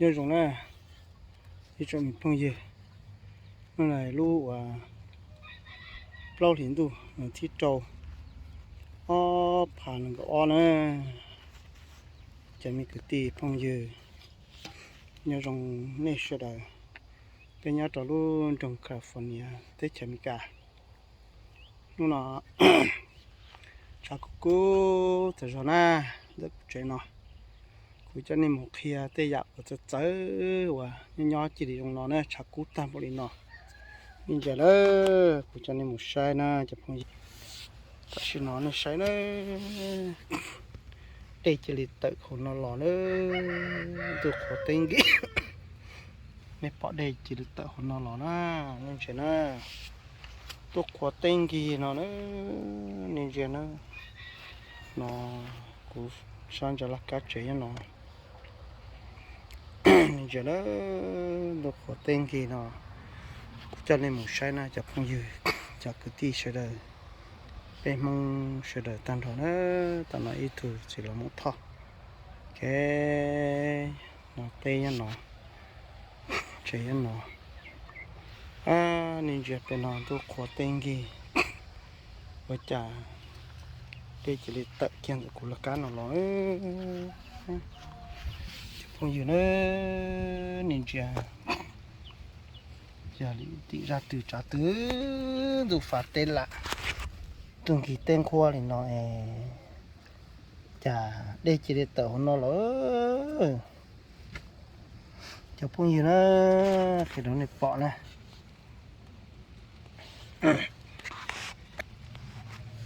Nyob zoo na ib tsoom me phooj ywg, hnub no lub uas plaub hlis ntuj thib rau, ob phav nees nkaum ob na. Cov me kwv tij phooj ywg, nyob zoo nej sawv daws. Peb nyob rau lub nroog California teb chaws Amelikas. Hnub no tshav kub kub tag zog na, ntawm kuv tsev no. Kuv coj nej mus qhia tej yam uas txawv txawv uas nyob nyob cia li zoo no na, tshav kub tag npaum li no. Nej ntsia lawm, kuv coj nej mus saib na cov phooj ywg. Tam sim no nej saib na, dej cia li tawm hauv no los na, ntuj qhuav teb nkig. Nej pom dej cia li tawm hauv no los na, nej ntsia na, ntuj qhuav teb nkig no na, nej ntsia na. No kuv sab ntsa laj kab tsev nyob no. Ntsia na, ntuj qhuav teb nkig no, kuv coj nej mus saib na cov phooj ywg, cov kwv tij sawv daws, peb Hmoob sawv daws tag nrho na. Tam no ib tug txiv laus Hmoob Thoj, ok, no teb nyob no, tsev nyob no. Nej ntsia pem no ntuj qhuav teb nkig, ua cas dej cia li tawm kiag ntawm kuv laj kab no los. Cov phooj ywg na, nej ntsia, yog li tim zaj twg tsav twg ntuj fav teb lam, ntuj nkig teb nqhuab li no es cas dej cia li tawm hauv no los. Cov phooj ywg na, qhia rau nej pom na.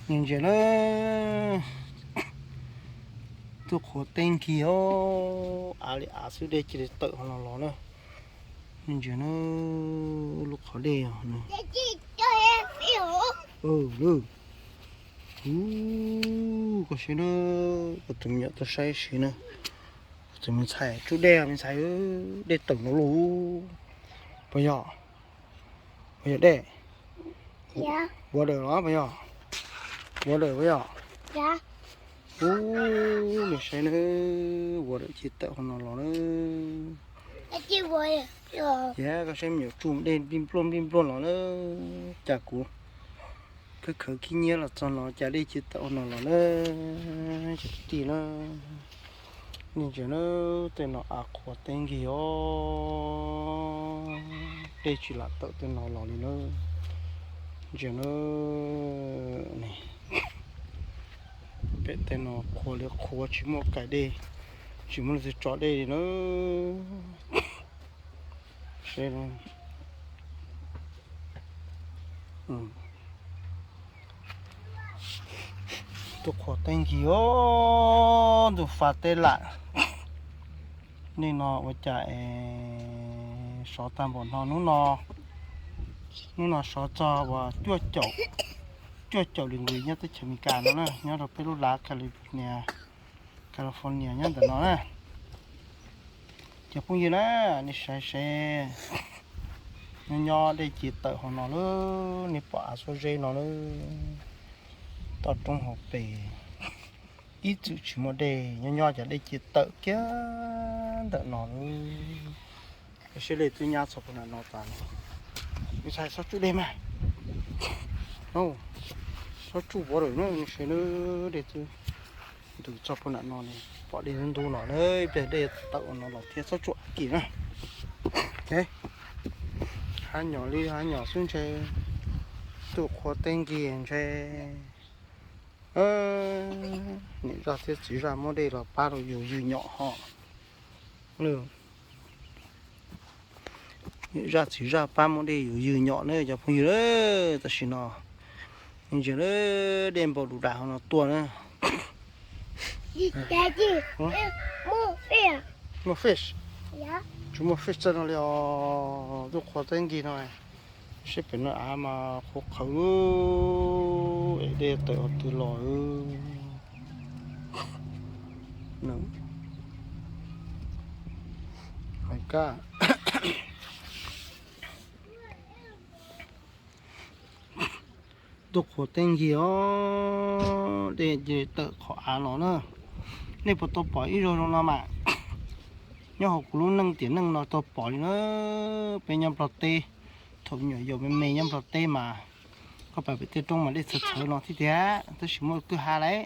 Nej ntsia na, ntuj qhuav teb nkig os, av li av xwb dej cia li tawm hauv no los na. Nej ntsia na, lub qhov dej os. Kuv saib na, kuv tus me nyuam tuaj saib si na, kuv tus me ntxhais tsuj dej, me ntxhais, dej tawm no lauj. Puas yog? Puas yog dej? Water los puas yog? Water puas yog? Ub, nej saib na, water cia li tawm hauv no los na. Yog koj saib me nyuam tsuj dej nplij npluaj nplij npluaj los na, cas kuv khawb khawb khib nyiab los txog no cas dej cia li tawm hauv no los na. Cov kwv tij na, nej ntsia na, tej no av qhuav teb nkig os, dej tsis lam tawm tej no los li na. Ntsia na, pem tej no qhuav li qhuav tsis muaj kais dej, tsis muaj leej twg tso dej li na. Ntuj qhuav teb nkig os, ntuj fav teb lam. Nej no ua cas es sov tag npaum no? Hnub no, hnub no sov txog uas cuaj caum, cuaj caum degree nyob teb chaws Amelikas no na, nyob rau peb lub lav California, California nyob ntawm no na. Cov phooj ywg na, nej saib seb, nyob nyob dej cia li tawm hauv no lawm, nej pom av xuab zeb no lawm, toj roob hauv pes ib txwm tsis muaj dej, nyob nyob cas dej cia li tawm kiag ntawm no lawm. Seb dej twb nyab txog puag nram no tas. Me ntxhais, txhob tsuj dej mas. Txhob tsuj water na, seb dej twb ntws txog puag nram no ne, pom dej ntub ntub no na, ib pliag dej tawm no los thiab, txhob tsuj kim na. Hab nyom li hab nyom xwb ntshe, ntuj qhuav teb nkig ntshe. Niam zaj thiab txiv zaj muab dej los pab rau yus ywg nyom ho. Niam zaj txiv zaj pab muab dej yus ywg nyom na cov phooj ywg. Tam sim no ntsia dej npau du dag hauv no tuaj na. Muaj fish, tsis muaj fish txog no li os, ntuj qhuav teb nkig no. Seb pem no av mas qhuav qhawv, es dej tawm qhov twg los. Ntuj qhuav teb nkig os, dej tawm qhov av los na. Nej puas tau pom ib zaug zoo no mas? Nyob hauv kuv lub neej tiam neej no tau pom li na, peb nyob Nplog teb, thaum me nyuam yaus me me nyob Nplog teb mas koj pais pem tej roob mas dej txhawv txhawv no thiab tiag, tab sis muaj kwj ha lauj.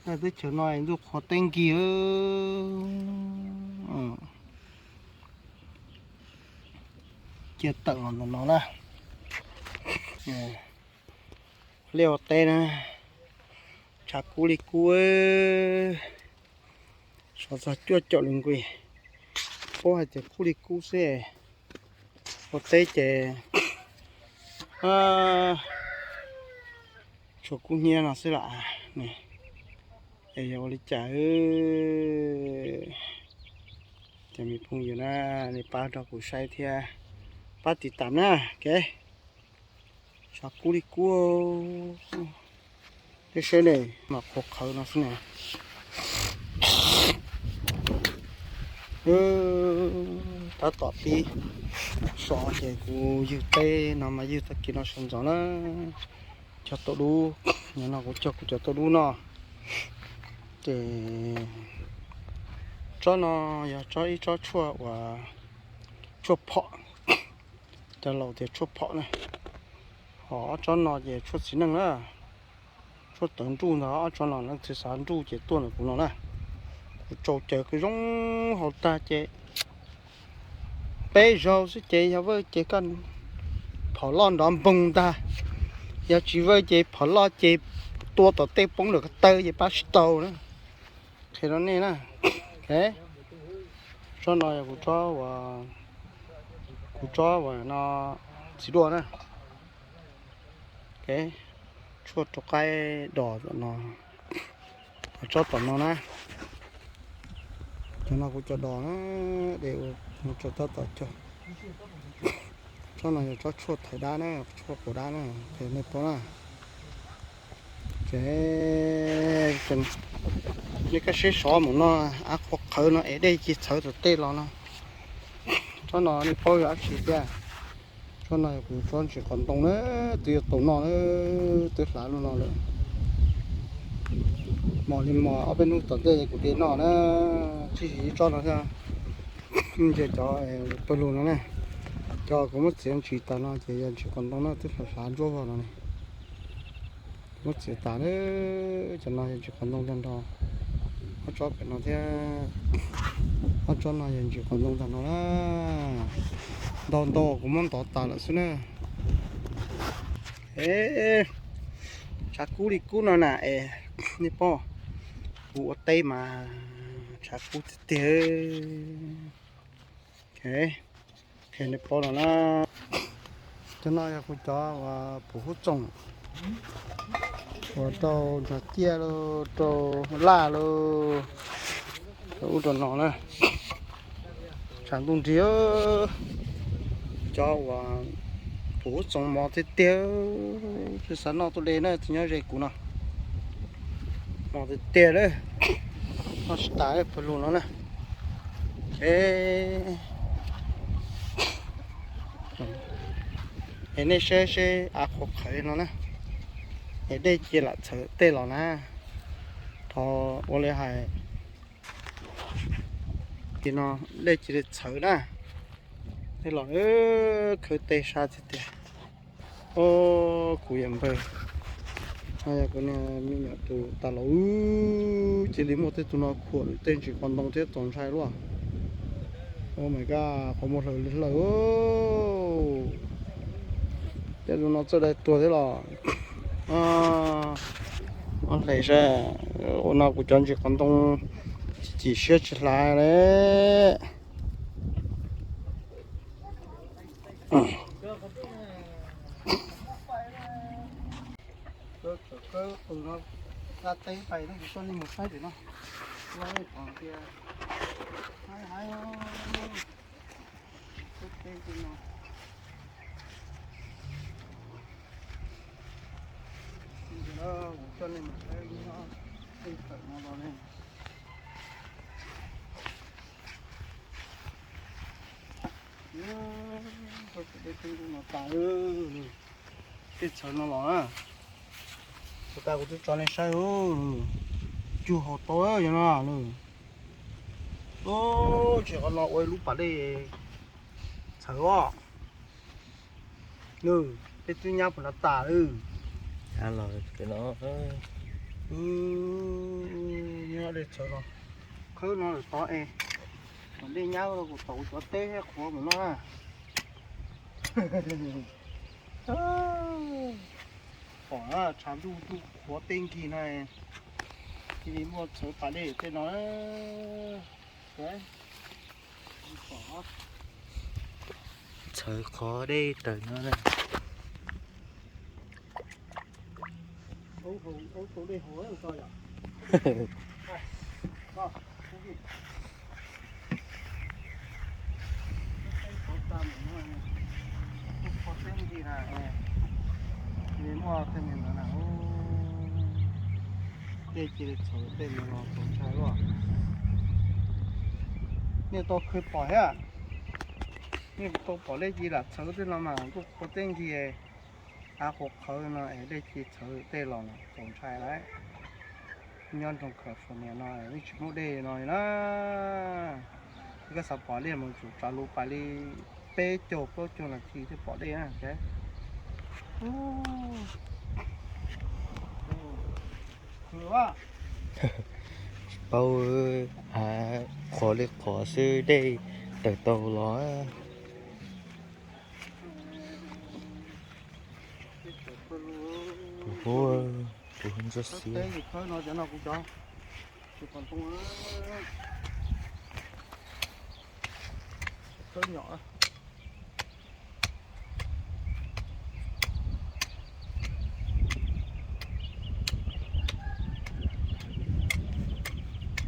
Teb chaws no ntuj qhuav teb nkig. Cia tawm los ntawm no na. Liaj ua teb na, tshav kub li kub, sov txog cuaj caum li nqis, paub hais tias kub li kub xwb. Ua teb ces tshuav kub hnyiab no xwb lam. Es yog ua li cas, cov me phooj ywg na, nej pab rau kuv saib thiab, pab tiv tam na, ok. Tshav kub li kub, tej seb ne, mas qhuav qhawv no xwb na. Tab tom pib so ces kuv ywg teb no mas ywg tag kis no sawv ntxov na. Cog tauj dub, nim no kuv cog kuv cov tauj dub no. Ces tsob no yog tsob, ib tsob tshuaj uas tshuaj phom, cov laus tias tshuaj phom na. Ho ob tsob no ces tshuaj txiv neej na, tshuaj tawv nruj ntag. Ob tsob no leej twg xav nruj ces tuaj ntawm kuv no na. Kuv tsau cawv kom zoo hauv tag ces peb zaug xwb ces yog vawj ces koj phom loj nrov npoog ntag, yog tsis vawj ces phom loj ces tua tom tej poob lawm ko taw ces pab tsis tau na. Qhia rau nej na. Tsob no yog kuv tsob, kuv tsob uas no txiv duaj na. Tshuaj rau qaib dos tom no, tsob tom no na. Cov no kuv cov dos na, de ua mus rau tab tom cog. Tsob no yog tsob tshuaj thaiv dab na, tshuaj quav dab na, qhia nej paub na. Ces nej kaj siab sov mus no, av qhuav qhawv no es dej cia txhawv tom tej los no. Tsob no nej paub yog dab tsi thiab? Tsob no yog kuv tsob ntsis qos ntoo na, twb yuav tau noj na, twb hlav lub no lawm. Mos li mos ob peb hnub tom ntej kuv de noj na, tsis yog ib tsob no thiab. Ntsia cov pawg lug no na, cov kuv muab txiav ntsis tas no ces yog ntsis qos ntoo na, twb hlav hlav ntsuab vog no ne. Muab txiav tas na, cov no yog ntsis qos ntoo tag nrho. Ob tsob pem no thiab, ob tsob no yog ntsis qos ntoo tag nrho na. Ntau ntau kuv muab ntov tas lawm xwb na. Tshav kub li kub no na es, nej paub, kuv ua teb mas tshav kub tiag tiag. Qhia nej paub no na. Cov no yog kuv cov uas puv hub txoom, uas rau nrog ciaj los rau laj los rau ub rau no na. Tshav ntuj nrig, cov uas puv hub txoom mos tiag tiag, tsis xav noj tuaj de na, tus nyob ze kuv no. Mos tiag tiag lawm, noj tsis tas pawg lug no na. Es nej saib seb av qhuav qhawv no na, es dej cia lam txhawv tej los na. Thov ua li hais, tim no dej cia li txhawv na, tej los khawb tej sab tiag tiag. Os, kuv yawm npawg, no yog kuv niag me nyuam tus tas los, cia li muaj tej tus no khuam tej ntsis qos ntoo thiab txaus ntshai luaj. Oh my god, qhov muag hlaws li hlaws. Tej tus no txawj dai tuag thiab los. Hle saib, ua no kuv cov ntsis qos ntoo chim siab tsis hlav li. Tej txhawv no los na, txhawv tas kuv twb tso nej saib. Cug haus tau yog no lawm. Ub, tsis qhov no ua ib lub pas dej txhawv os. Nws, tej twb nyab puas nrov tas lawm. Nyob dej txhawv no, khawb no lawm tod es, kom dej nyab los kuv tau cov teb qhuav mus no na. Pom tshav ntuj ntuj qhuav teb nkig no, cia li muaj txhawv pas dej tej no. Txhawv qhov dej raws no. Tej cia li txhawv tej no los txaus ntshai luaj. Nej tau khwv pom thiab, nej tau pom dej ci lam txhawv tej no mas ntuj qhuav teb nkig, av qhuav qhawv no es dej ci txhawv tej los txaus ntshai lawm. Nyob nroog California no yeej tsis muaj dej no li na. Koj xav pom dej mas tsum tsav lus pas li peb caug plaub caug nas this thiaj pom dej na. Tsis paub, av qhuav li qhuav xwb dej tawm tau los. Kuv hu, kuv hu ntsuab xiab.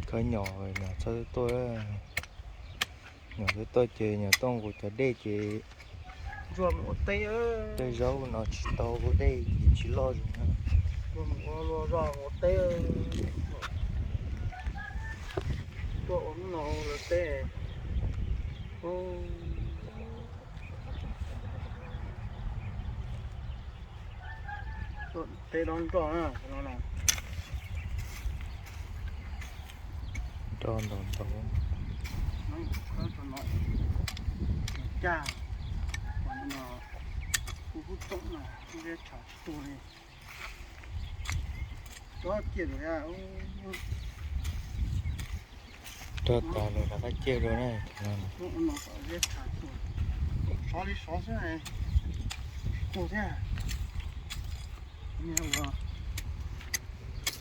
Khawb nyom, nyom txhob tuaj, nyom txhob tuaj ces nyom tuaj nqus cov dej ces ntsuag mus ua teb, tej zaub no tsis tau, dej ces tsis loj zoo na. Ua zog ua teb, tuaj ua hnub no lawv teb. Teb dob nroj no, nroj ntau ntau. Cag, kuv hub toom no, zeb tshav tsis tuag li. Rov ciaj rau, rau tas los rov qab ciaj rau na. Zeb tshav tuag, sov li sov xwb, tuag thiab.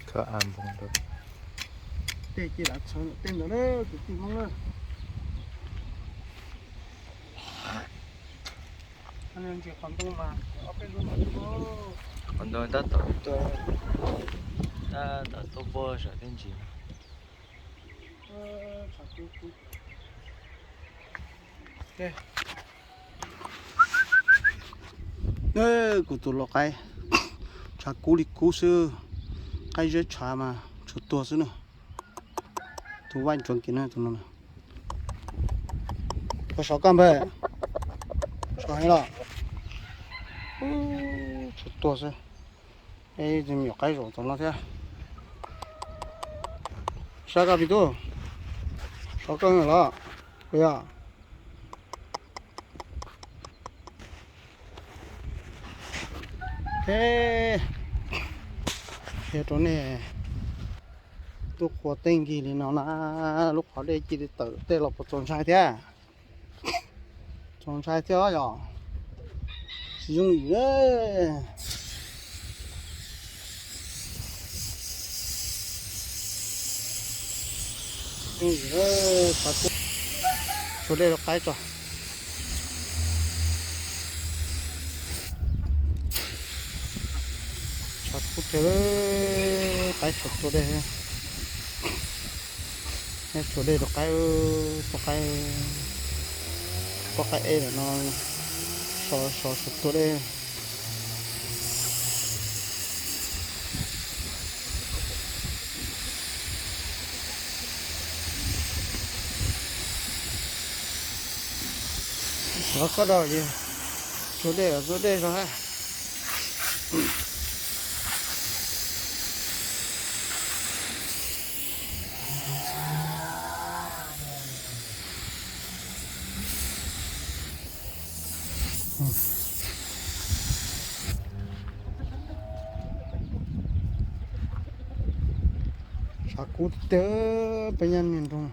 Khawb av npoo rau. Tej cia lam txhawv tej ntawd na, kwv tij Hmoob na. Ntsis qhov ntoo mas ob peb lub no, qhov ntoo tab tom tuaj, tab tom tuaj puag saum tej ntsis no. Kuv tus lau qaib, tshav kub li kub xwb, qaib zeb tshav mas tshuav tuag xwb na. Tus vaij ntsuav kiag na tus no. Koj sov koj npawg, sov heev los? Tshuav tuag xwb. Ib tug me nyuam qaib zaum tus no thiab. Sab koj pis tub, sov koj los? Kuv yog qhia rau nej, lub qhua teb nkig li no na, lub qhov dej cia li tawm tej los puas txaus ntshai thiab? Txaus ntshai thiab yog. Tsis yooj yim. Tshuav dej rau qaib tso. Tshav kub tiag, qaib tshuav tuaj dej. Tshuav dej rau qaib, poj qaib, poj qaib eb lawm no, sov sov tshuav tuaj dej. Sov koj rau, tshuav dej, tshuav dej zog hab. Tshav kub tiag tiag, peb nyob niag nroog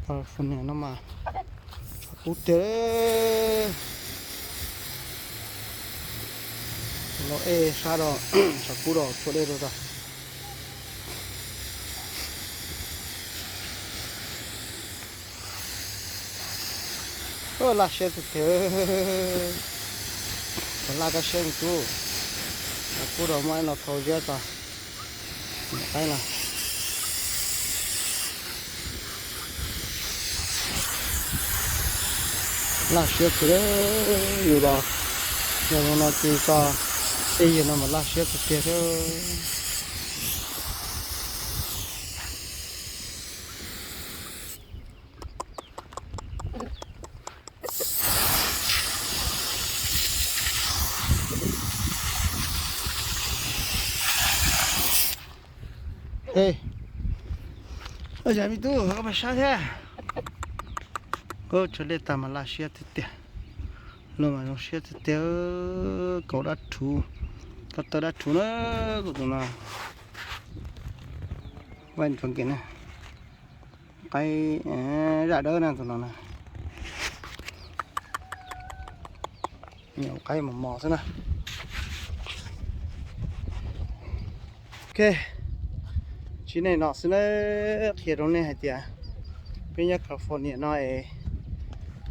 California no mas tshav kub tiag. Los ej sab rau, tshav kub rau tshuab dej rau tas. Laj siab tiag tiag. Laj kab siab me tub. Tshav kub rau muab ib no thau ziab tso. Qaib no laj siab tiag. Yus los yog zoo no ces tso, tej yam no mas laj siab tiag tiag thiab. Ua cas me tub, koj pab sab thiab? Tshav dej tag mas laj siab tiag tiag. Luag mas zoo siab tiag tiag. Kaus dab rhuv, ko taw dab rhuv na, kuv tus no. Vaj nrov nkees na. Qaib zaj dawb na tus no na. Qaib mos mos xwb na. Ok, tsis neej no xwb na, qhia rau nej hais tias peb nyob California no es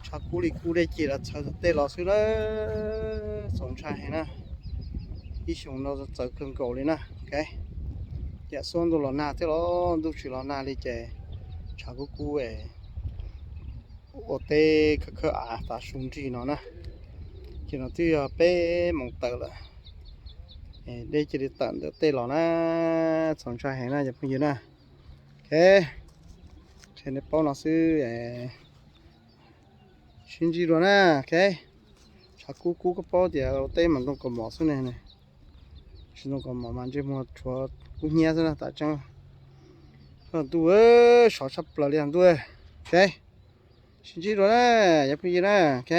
tshav kub li kub, dej ces los txhawv tej los xwb na. Txaus ntshai heev na. Ib xyoos no txawv kawg nkaus li na. Ok, yam xub ntuj los nag thiab los ntuj tsis los nag li ces tshav kub kub es ua teb khawb khawb av tav su nrig no na. Ces no twb yog peb moos tawm lawm, dej cia li tawm ntawm tej los na. Txaus ntshai heev na cov phooj ywg na. Ok, qhia nej paub no xwb, sib ntsib dua na. Ok, tshav kub kub koj paub tias ua teb mas ntoo kaus mom xwb ne. Tsis ntoo kaus mom mas ntsej muag tshuav kub hnyiab xwb na, tam tseeb. Ntuj, sov tshaj plaws li ntuj. Ok, sib ntsib dua na, cov phooj ywg na. Ok.